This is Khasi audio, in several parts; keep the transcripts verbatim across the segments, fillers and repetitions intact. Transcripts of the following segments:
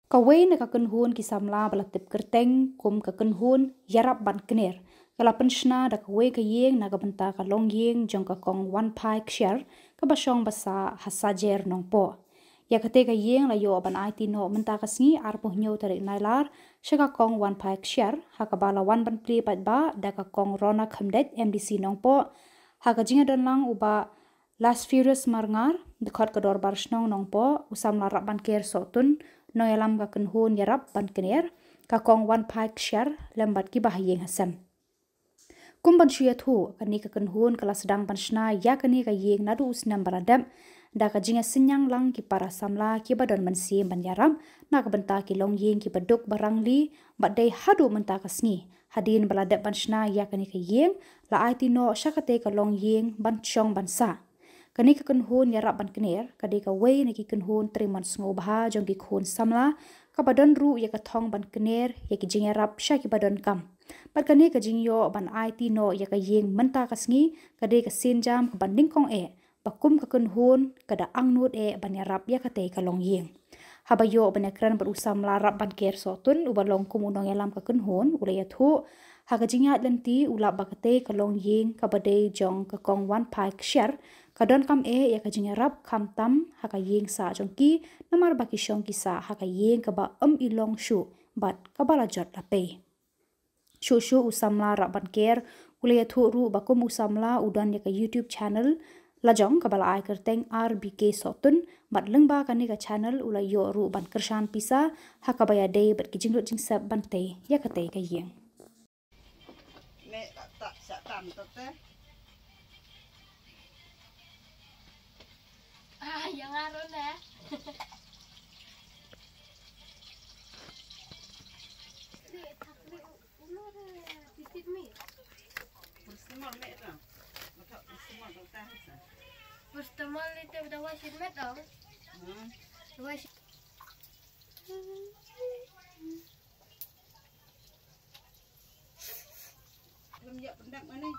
Kawei na ka kynhun ki samla ba la tip kyrteng kum ka kynhun Ïarap Ban Kner, ka la pynshna da kawei ka ïing na ka bynta ka longïing jong ka Kong Wanphai Kshiar, kaba shong basa ha Sajer Nongpoh. Ïa katei ka ïing la ïoh ban aiti noh mynta ka sngi arphew hynñiew tarik Nailar sha ka Kong Wanphai Kshiar, ha kaba la wan ban plie paidbah da ka Kong Rona Khymdeit, M D C Nongpoh, ha ka jingïadonlang u Bah Lasferius Marngar, dkhot ka Dorbar Shnong Nongpoh, u samla Rap Ban Ker Sohtun, nongïalam ka kynhun Ïarap Ban Kner, ka Kong Wanphai Kshiar, lem bad kiba ha ïing ha sem. Kum ban shu ïathuh, kane ka kynhun ka la sdang ban shna ïa kane ka ïing naduh u snem ba la dep, da ka jingïasynñiang lang ki para samla kiba don mynsiem ban ïarap na ka bynta ki longïing kiba duk ba rangli, bad dei haduh mynta ka sngi, hadien ba la dep ban shna ïa kane ka ïing, la aiti noh sha katei ka longïing ban shong ban sah. Kane ka kynhun Ïarap Ban Kner ka dei kawei na ki kynhun trei mon sngewbha jong ki khun samla, kaba don ruh ïa ka thong ban kner ïa ki jingïarap sha kiba donkam. Bad kane ka jingïoh ban aiti noh ïa ka ïing mynta ka sngi ka dei ka sienjam kaba nyngkong eh ba kum ka kynhun ka da angnud eh ban ïarap ïa katei ka longïing. Haba ïoh ban ïakren bad u samla Rap Ban Ker Sohtun, uba long kum u nongïalam ka kynhun, u la ïathuh, ha ka jingïaid lynti u lap ba katei ka longïing kaba dei jong ka Kong Wanphai Kshiar ka donkam eh ïa ka jingïarap, khamtam ha ka ïing sah jong ki, namar ba ki shong ki sah ha ka ïing kaba ym i long shuh bad kaba la jot la pei. Shuh shuh u samla Rap Ban Ker u la ïathuh ruh ba kum u samla u don ïa ka YouTube channel lajong kaba la ai kyrteng R B K Sohtun, bad lyngba kane ka channel u la ïoh ruh ban kyrshan pisa ha kaba ïadei bad ki jinglut jingsep ban tei ïa katei ka ïing. Ah, yang aron dah. Ni tak ni u-, umur, eh, titit mi. Paracetamol me tu. Matak paracetamol tu tahan sa. Paracetamol ni tu dawai shit met dong. Hmm. Dawai shit. Lem ïa pyndak mane.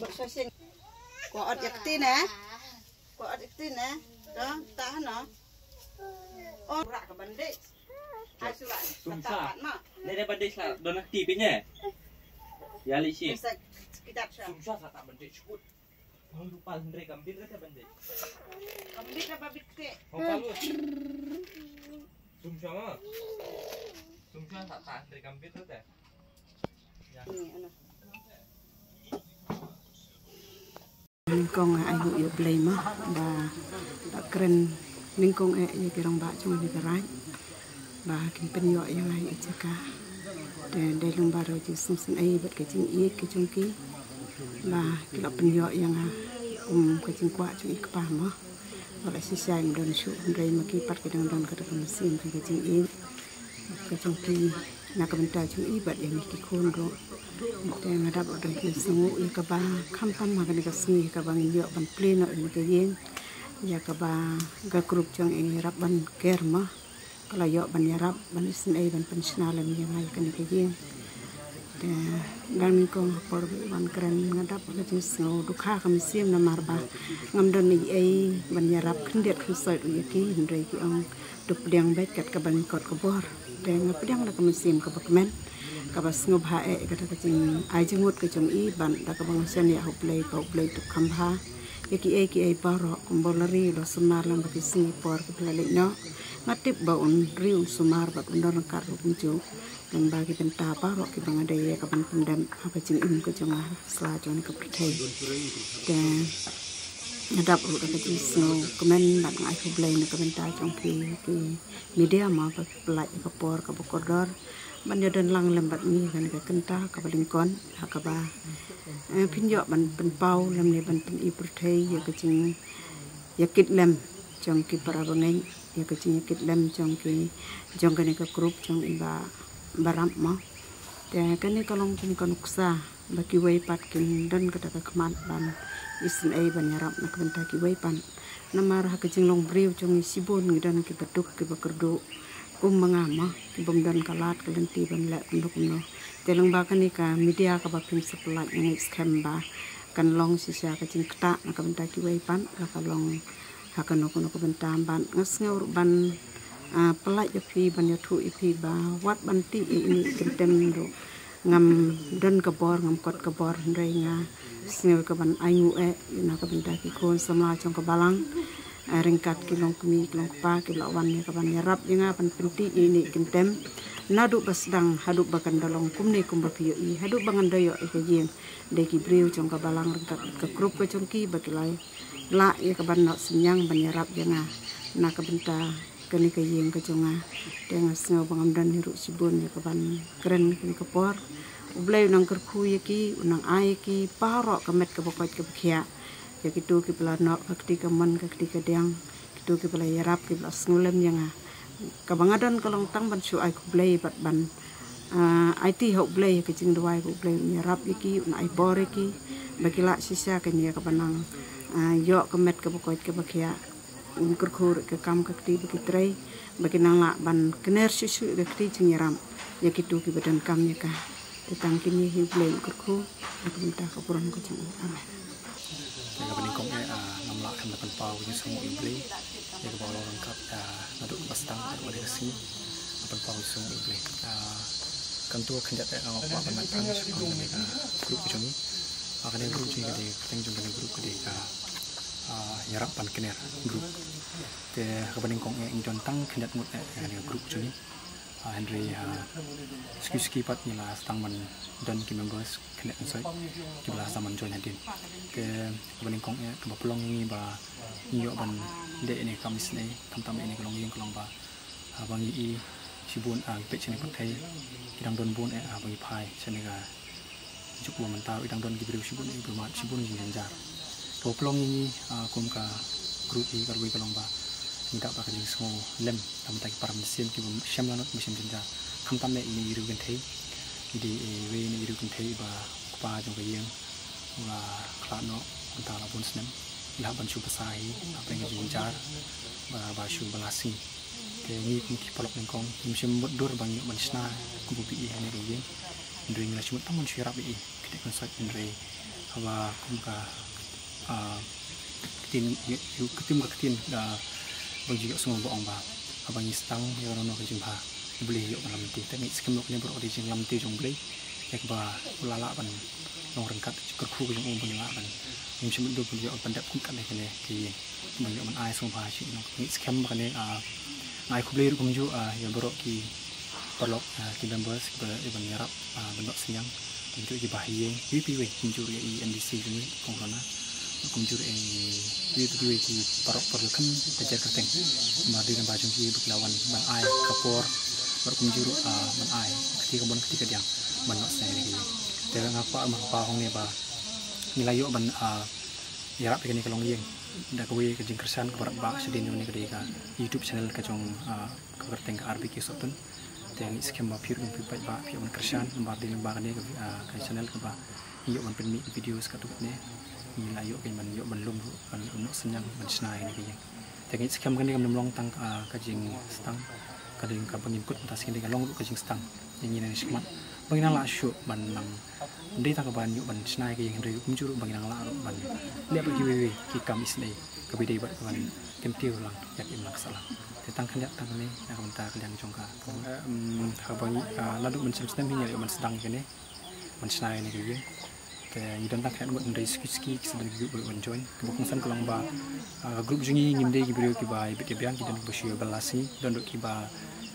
Bok sosing. Ko ot ïa kti ne? Ko ot ïa kti ne? To, ta hano. Oh, rak ka bandage. Ai surat. Sumsa. Ne da bandage la don akti pinya. Ya li shi. Sa kitab sa. Sumsa sa ta bandage kut. Hong du pal hynrei kam bit ka ta bandage. Kam bit ka ba bit ke. Hong pal lut. Sumsa ma. Sumsa sa ta hynrei kam bit ka ta. Ya. Ni ana. Nyngkong ai hu ïa Blei ma ba, ba kren nyngkong eh ïa ki rangbah jong ka Raid ba kin pynïoh ïa nga ïa ka jaka. Te dei lum baroh jingsngewsynei bad ka jingïeit ka jong ki ba ki la pynïoh ïa nga kum ka jingkwah jong i kpa ma. Ba la shisha ym don shuh, hynrei ma ki pat ki dang don kata ka mynsiem ka jingïeit ka jong ki na ka bynta jong i bad ïa ngi ki khun ruh. Te nga dap ruh da ka jingsngew ïa kaba khamtam ha kane ka sngi kaba ngin ïoh ban plie noh ïa kane ka ïing, ïa kaba ka group jong i Ïarap Ban Ker ma ka la ïoh ban ïarap, ban isynei, ban pynshna lem ïa nga ïa kane ka ïing. Te dang nyngkong ha por ba i wan kren nga dap ka jingsngew dukha ka mynsiem namar ba ngam don ei ei ban ïarap khyndiat khynsoit ruh ïa ki, hynrei ki ong to pdiang beit kat kaba ngin kot ka bor. Te nga pdiang da ka mynsiem kaba kmen, kaba sngewbha eh kata ka jingai jingmut ka jong i, bad da kaba nga shaniah ha U Blei ba U Blei to kham bha ïa kiei kiei baroh kumba u la ri u la sumar lem bad ki sngi por kiba la leit noh. Nga tip ba un ri un sumar bad un don ryngkat ruh kumjuh lyngba ki bynta baroh kiba nga dei ïa ka ban pyndep ha ka jingim ka jong nga sla jong ka pyrthei. Te nga dap ruh da ka jingsngew kmen bad nga ai khublei na ka bynta jong phi ki media ma ba phi pynlait ïa ka por kaba kordor ban ïadon lang lem bad ngi ha kane ka kynta kaba lyngkot ha kaba, eh, phin ïoh ban pynpaw lem ne ban pyni pyrthei ïa ka jingïakit lem jong ki para bangeit, ïa ka jingïakit lem jong ki, jong kane ka group jong i Bah Ïarap ma. Te kane ka long kum ka nuksa ba kiwei pat kin don kata ka khmat ban isynei ban ïarap na ka bynta kiwei pat. Namar ha ka jinglong briew jong ngi shibun ngi don kiba duk kiba kyrduh kum ma nga ma, ki bym don ka lad ka lynti ban leh kumno kumno. Te lyngba kane ka media kaba phin sa pynlait nga ngeit skhem ba kan long shisha ka jingktah na ka bynta kiwei pat la ka long ha kano kano ka bynta. Bad nga sngew ruh ban, ah, pynlait ïa phi, ban ïathuh ïa phi ba wat ban tih ïa ine i kyntem ruh ngam don ka bor, ngam kot ka bor, hynrei nga sngew ka ban ainguh eh ïa na ka bynta ki khun samla jong ka balang, eh, ryngkat ki long kmie ki long kpa kiba la wan ïa ka ban ïarap ïa nga ban pyntih ïa ine i kyntem. Naduh ba sdang haduh ba kan da long kumne kumba phi ïohi, haduh ba ngan da ïoh ïa ka ïing, dei ki briew jong ka balang ryngkat ka group ka jong ki ba ki la lah ïa ka ban noh synñiang ban ïarap ïa nga na ka bynta kane ka ïing ka jong nga. Te nga sngew ba ngam don hi ruh shibun ïa ka ban kren kane ka por. U Blei u nang kyrkhu ïa ki, u nang ai ïa ki baroh ka met kaba koit kaba khiah, ïa kito kiba la noh ka kti kamon ka kti kadiang, kito kiba la ïarap kiba la sngewlem ïa nga. Kaba nga don ka long tang ban shu ai khublei bad ban, ah, aiti ha U Blei ïa ka jingduwai ba U Blei un ïarap ïa ki, un ai bor ïa ki ba ki lah shisha kane ïa kaba nang, ah, ïoh ka met kaba koit kaba khiah. Un kyrkhu ruh ïa ka kam ka kti ba ki trei ba ki nang lah ban kner shuh shuh ïa ka kti jingïarap ïa kito kiba donkam ïa ka. Te tang kine hi U Blei un kyrkhu na ka bynta ka burom ka jong u. Amen. Te kaba nyngkong eh, ah, ngam lah khlem da pynpaw ïa ka jingsngewnguh ïa U Blei ïa kaba u la long ryngkat, ah, naduh ba sdang haduh ba dei ka sngi. Ngam pynpaw ïa ka jingsngewnguh ïa U Blei. Ah, kan tu khyndiat eh nga kwah ban mad tang shaphang kane ka group ka jong ngi. Ah, kane ka group jong ngi ka dei, ka kyrteng jong kane ka group ka dei ka, ah, Ïarap Ban Kner group. Te kaba nyngkong eh ngi don tang khyndiat ngut eh ïa kane ka group ka jong ngi. Ah, hynrei, ah, suki suki pat ngi la sdang ban don ki members khyndiat khynsoit kiba la sdang ban join hadien. Te kaba nyngkong eh kaba pynlong ïa ngi ba ngi ïoh ban leh ïa kane ka kam isynei, khamtam ïa kane ka longïing ka long ba, ah, ba ngi i shibun, ah, ngi peit shane pyrthei ki dang don bun eh, ah, ba ngi phai shane ka juk ba mynta ruh i dang don ki briew shibun, i briew mad shibun ki jingjynjar. Kaba pynlong ïa ngi, ah, kum ka group hi ka ruh ka long ba ngi dap da ka jingsngew lem na ka bynta ki para mynsiem kiba shem lanot kiba shem jynjar. Khamtam eh ine i riew kynthei, i dei iwei ine i riew kynthei ba u kpa jong ka ïing u la khlad noh mynta la bun snem. I la hap ban shu basa hi hapdeng ka jingjynjar ba, ba shu ba la sngi. Te ngi kum ki paralok nyngkong ngim shym mutdur ba ngi ïoh ban shna kumba phi i ha kane ka ïing. Hynrei ngi la shu mut tang ban shu ïarap ïa i khyndiat khynsoit, hynrei haba kum ka, ah, ktien, ïa, ïa, ktien ka ktien, ah, ba ngi ïohsngew ba ong ba haba ngi sdang ïa kano kano ka jingbha U Blei u ïoh ban lamti. Te ngi skhem noh kane baroh ka dei jinglamti jong U Blei ïa kaba u la lah ban long ryngkat ka jingkyrkhu ka jong u ba ngi lah ban, ngim shym mutdur ba ngi ïoh ban pyndep kum kane kane ka ïing. Ba ngi ïoh ban ai sngewbha shisha. Ngi skhem ba kane, ah, nga ai khublei ruh kumjuh, ah, ïa baroh ki paralok, ah, ki members kiba, ïa ban ïarap, ah, ban noh synñiang, kumjuh ki bahaïing, kiwei kiwei, kumjuh ruh ïa i M D C jong ngi Kong Rona, kumjuh ruh ïa kiwei kiwei ki paralok paralok kynthei ba jer kyrteng. Namar dei namba jong ki ba ki la wan ban ai ka por bad kumjuh ruh, ah, ban ai ka kti kamon ka kti kadiang ban noh synñiang ïa kane ka ïing. Te nga kwah ban pynpaw hangne ba ngi la ïoh ban, ah, ïarap ïa kane ka longïing da kawei ka jingkyrshan kaba radbah shadien jong kane ka dei ka YouTube channel ka jong, ah, ka kyrteng ka R B K Sohtun. Te nga ngeit skhem ba phi ruh phi paidbah phi ïoh ban kyrshan namar dei lyngba kane ka, ah, ka channel kaba ngi ïoh ban pynmih ki videos katto katne. Ngi la ïoh ban, ïoh ban lum ruh ban ïoh ban synñiang ban shna ïa kane ka ïing. Te nga ngeit skhem kane kam long tang, ah, ka jingstang, ka dei kaba ngim kut mynta sngi, ka long ruh ka jingstang ïa ngi nangne shakhmat ba ngin nang lah shuh ban nang, ym dei tang kaba ngi ïoh ban shna ïa ka ïing hynrei kumjuh ruh ba ngin nang lah ruh ban leh bad kiwei kiwei ki kam isynei kaba dei bad ka ban kyntiew lang ïa ka imlang ka sahlang. Te tang khyndiat tang kane na ka bynta ka liang jong ka, em, haba ngi, ah, naduh mynshem snem hi ngi la ïoh ban sdang ïa kane ban shna ïa kane ka ïing. Te ngi don tang khyndiat ngut hynrei suki suki ki sa don ki group ba ïoh ban join. Kaba kongsan ka long ba, ah, ka group jong ngi ngim dei ki briew kiba ïabit ïabiang, ki don kiba shu ïoh bylla sngi, don ruh kiba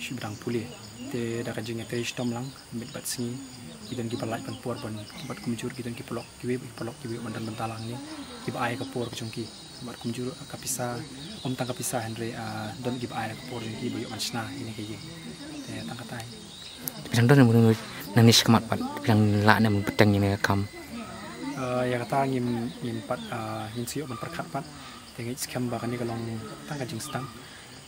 shu ïoh dang pule. Te da ka jingïatrei shitom lang miet bad sngi, ki don kiba lait ban por ban, bad kumjuh ki don ki paralok, kiwei ki paralok kiba ïoh ban don bynta lang hangne, kiba ai ka por ka jong ki. Bad kumjuh ka pisa, ym tang ka pisa hynrei, ah, don kiba ai ka por jong ki ba ïoh ban shna ïa kane ka ïing. Te tang katai. Phi dang don nangne shakhmat pat, phi dang lah ne ban bteng ïa kane ka kam? Ah, ïa kata ngim, ngim pat, ah, ngin sa ïoh ban pyrkhat pat. Te nga ngeit skhem ba kane ka long tang ka jingstang.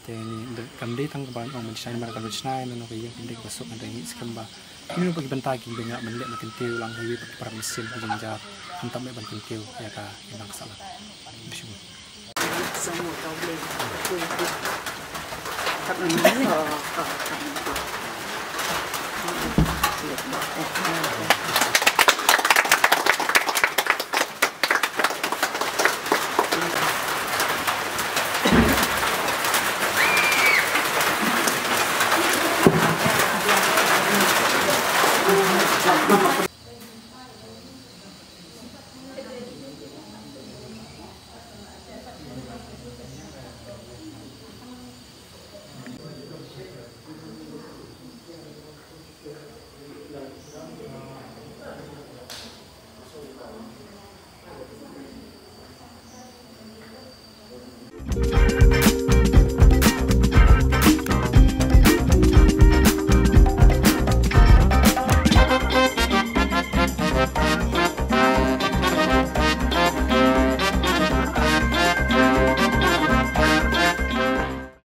Te ngi, kam dei tang kaba ong ban shna, namar ka ban shna ïa kane ka ïing kam dei kaba suk, hynrei nga ngeit skhem ba kine ruh ki bynta kiba ngi lah ban leh ban kyntiew lang ïa kiwei pat ki para mynsiem ki jynjar, khamtam eh ban kyntiew ïa ka imlang ka sahlang.